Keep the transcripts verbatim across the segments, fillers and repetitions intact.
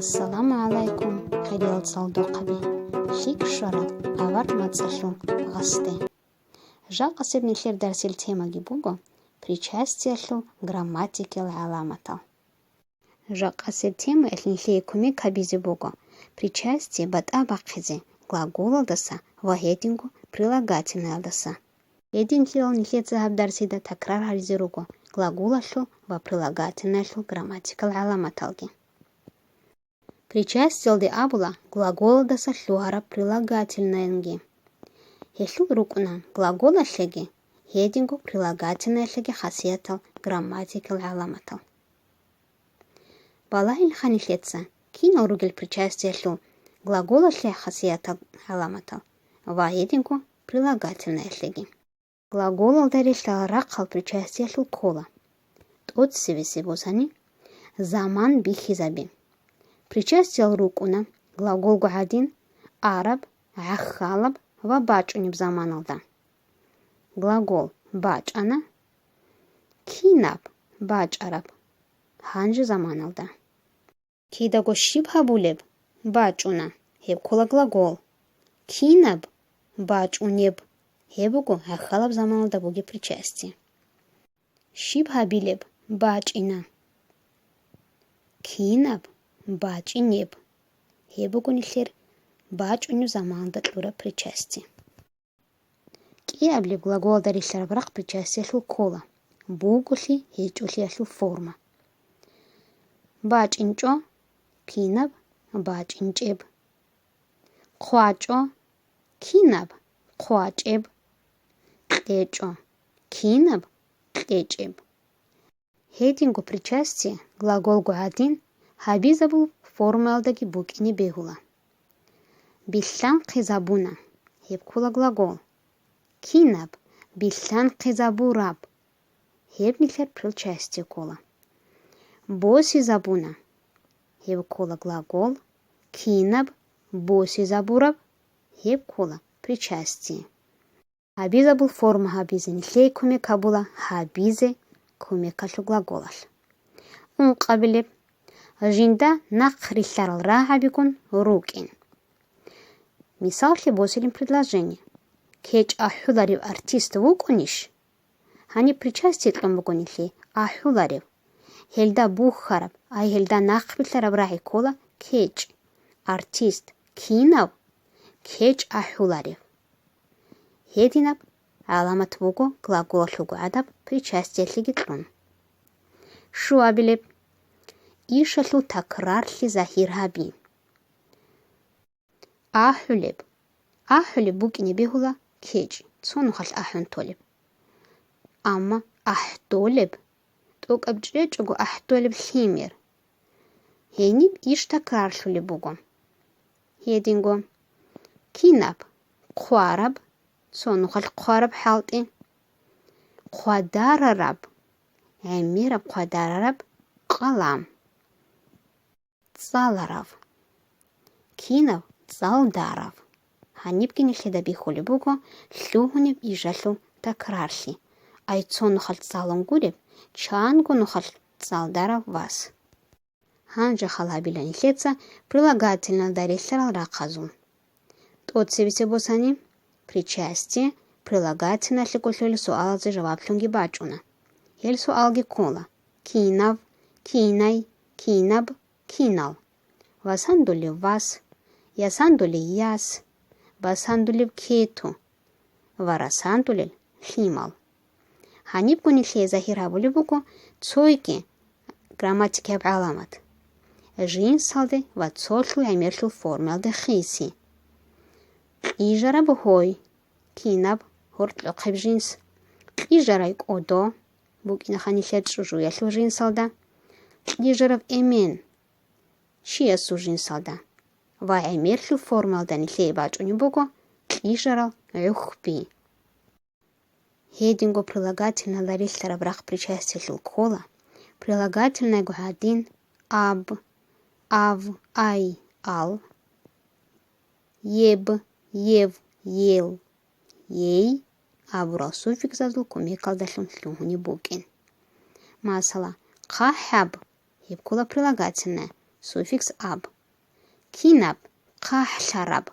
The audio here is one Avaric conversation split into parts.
Ассаламу гӀалайкум, хириял цӀалдохъаби! ЛъикӀ щварал авар мацӀалъул гъасде. Жакъасеб нилъер дарсил темаги буго причастиялъул грамматикиял гӀаламатал. Жакъасеб темаялъ нилъее кумек гьабизе буго причастие батӀа бахъизе глаголалдаса ва гьединго прилагательноялдаса. Гьединлъидал нилъеца гьаб дарсида такрар гьаризе руго глаголалъул ва прилагательноялъул грамматикал гӀаламаталги. Причастиялде абула глаголалдаса лъугьараб прилагательноянги. Гьелъул рукӀуна глаголалъеги, гьединго прилагательноялъеги хасиятал грамматикал гӀаламатал. Балагьилха нилъеца, кинал ругел причастиялъул глаголалъе хасиятал гӀаламатал ва гьединго прилагательноялъеги. Глаголалда релълъарал рахъал причастиялъул ккола. ТӀоцебесеб босани, заман бихьизаби. Причастиял рукӀуна глаголго гӀадин, араб, гӀахьалаб ва бачӀунеб заманалда. Глагол бачӀана, кинаб бачӀараб гьанже заманалда. Кидаго щиб гьабулеб бачӀуна, гьеб ккола глагол. Кинаб бачӀунеб, гьеб буго гӀахьалаб заманалда бугеб причастие. Щиб гьабилеб бачӀина. Кинаб бачӀинеб, гьеб буго нилъер бачӀунеб заманалда кьураб причастие. КӀиаблеб глаголалда релълъараб рахъ причастиялъул ккола, буголъи гьечӀолъиялъул форма. БачӀинчӀо, кинаб бачӀинчӀеб. ХъвачӀо, кинаб хъвачӀеб. КьечӀо, кинаб кьечӀеб. Гьединго причастие глаголго гӀадин гьабизабул формаялдаги букӀине бегьула. Билълъанхъизабуна, гьеб ккола глагол. Кинаб билълъанхъизабураб, гьеб нилъер причастие ккола. Босизабуна, гьеб ккола глагол. Кинаб босизабураб, гьеб ккола причастие. Гьабизабул форма гьабизе нилъее кумек гьабула, гьабизе кумекалъул глаголалъ. Ункъабилеб, жинда нахърилълъарал рагӀабигун рукӀин. Мисаллъи босилин предложение: «КечӀ ахӀуларев артист вукӀунищ?» Гьаниб причастие кьун буго нилъее ахӀуларев. Гьелда бухьараб, ай гьелда нахърилълъараб рагӀи ккола кечӀ, артист, кинав? КечӀ ахӀуларев. Гьединаб гӀаламат буго глаголалъулго гӀадаб причастиялъеги кьун. Щуабилеб, ишалъул такрарлъи загьир гьаби. АхӀулеб. АхӀулеб букӀине бегьула кечӀ, цо нухалъ ахӀун толеб. Амма ахӀдолеб, тӀокӀаб чӀечӀого ахӀдолеб лъимер. Гьениб иш такрарлъулеб буго. Гьединго: кинаб хъвараб, цо нухалъ хъвараб хӀалтӀи. Хъвадарараб, гӀемераб хъвадарараб къалам. ЦӀаларав. Кинав цӀалдарав. Гьанибги нилъеда бихьулеб буго лъугьунеб ишалъул такрарлъи, ай цо нухалъ цӀалун гуреб, чанго нухалъ цӀалдарав вас. Гьанже хал гьабила нилъеца прилагательналда релълъарал рахъазул. ТӀоцебесеб босани, причастие прилагательналъе кӀолъолел суалазе жаваблъунги бачӀуна. Гьел суалги ккола: кинав, кинай, кинаб, кинал. Васандулев вас, ясандулев яс, басандулев кету ва расандулел лъимал. Гьанибго нилъее загьир гьабулеб буго цойги грамматикияб гӀаламат: жинсалде ва цолъул гӀемерлъул формаялде хиси. Кьижараб гьой, кинаб гьоркьохъеб жинс, кьижарай кӀодо, букӀинаха нилъер чӀужуялъул жинсалда, кьижараб эмен, чиясул жинсалда, ва гӀемерлъул формаялда нилъее бачӀунеб буго кьижарал гӀухьби. Гьединго прилагательналда релълъараб рахъ причастиялъул ккола, прилагательнойго гӀадин: аб, ав, ай, ал, еб, ев, ел, ей абурал суффиксазул кумекалдалъун лъугьунеб букӀин. Масала, хъахӀаб, гьеб ккола прилагательное, суффикс аб. Кинаб, хъахӀлъараб,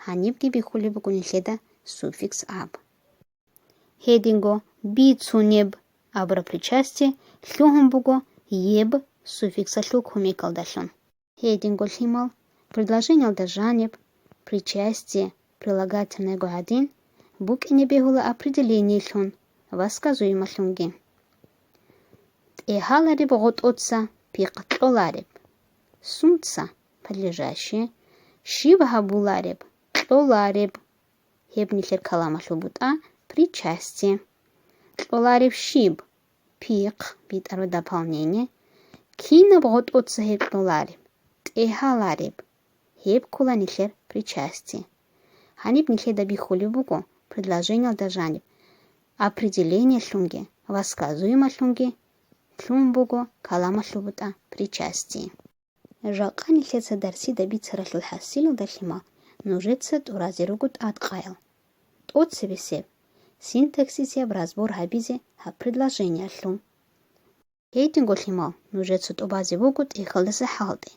гьанибги бихьулеб буго нилъеда суффикс аб. Гьединго бицунеб абураб причастие лъугьун буго еб суффиксалъул кумекалдалъун. Гьединго лъимал предложениялда жаниб причастие прилагательнойго гӀадин букӀине бегьула определениелъун ва сказуемалъунги. ТӀегьалареб гъотӀоца пихъ кьолареб. Сунца, подлежащее, щиб гьабулареб, кьолареб. Гьеб нилъер каламалъул бутӀа причастие. Кьолареб щиб? Пихъ, битӀараб дополнение. Кинаб гъотӀоца гьеб кьолареб, тӀегьалареб? Гьеб ккола нилъер причастие. Гьаниб нилъеда бихьулеб буго предложениялда жаниб определениелъунги ва сказуемалъунги лъун буго каламалъул бутӀа причастие. Жакъа нилъеца дарсида бицаралъул хӀасилалда лъимал нужеца тӀуразе руго тӀадкъаял. ТӀоцебесеб, синтаксисияб разбор гьабизе гьаб предложениялъул. Гьединго лъимал нужеца тӀубазе буго тӀехьалдаса хӀалтӀи,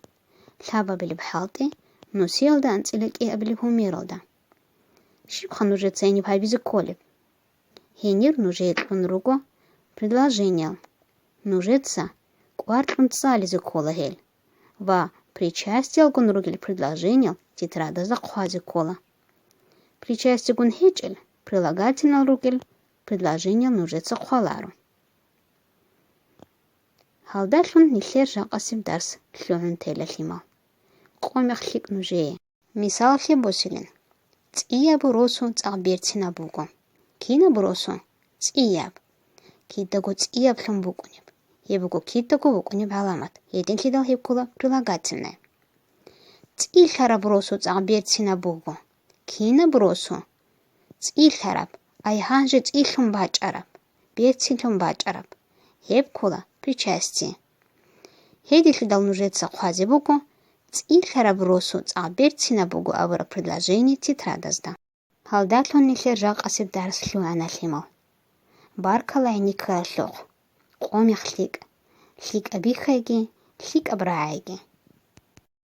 лъабабилеб хӀалтӀи, нусиялда анцӀила кӀиабилеб гьумералда. Щибха нужеца гьениб гьабизе кколеб? Гьенир нужее кьун руго предложениял. Нужеца кӀвар кьун цӀализе ккола гьел ва причастиялгун ругел предложениял тетрадазда хъвазе ккола. Причастигун гьечӀел, прилагательнал ругел предложениял нужеца хъваларо. Гьалдалъун нилъер жакъасеб дарс лъугӀун тела лъимал. Къо мех лъикӀ нужее. Мисалалъе босилин. ЦӀияб росу цӀакъ берцинаб буго. Кинаб росу? ЦӀияб. Кидаго цӀияблъун букӀунеб. Гьеб буго кидаго букӀунеб гӀаламат, гьединлъидал гьеб ккола прилагательное. ЦӀилъараб росу цӀакъ берцинаб буго. Кинаб росу? ЦӀилъараб, ай гьанже цӀилъун бачӀараб, берцинлъун бачӀараб. Гьеб ккола причастие. Гьединлъидал нужеца хъвазе буго, цӀилъараб росу цӀакъ берцинаб буго абураб предложение тетрадазда. Гьалдалъун нилъер жакъасеб дарс лъугӀана лъимал. Баркала гӀиниккаралъухъ. Къо мех лъикӀ. ЛъикӀаб бихьайги, лъикӀаб рагӀайги.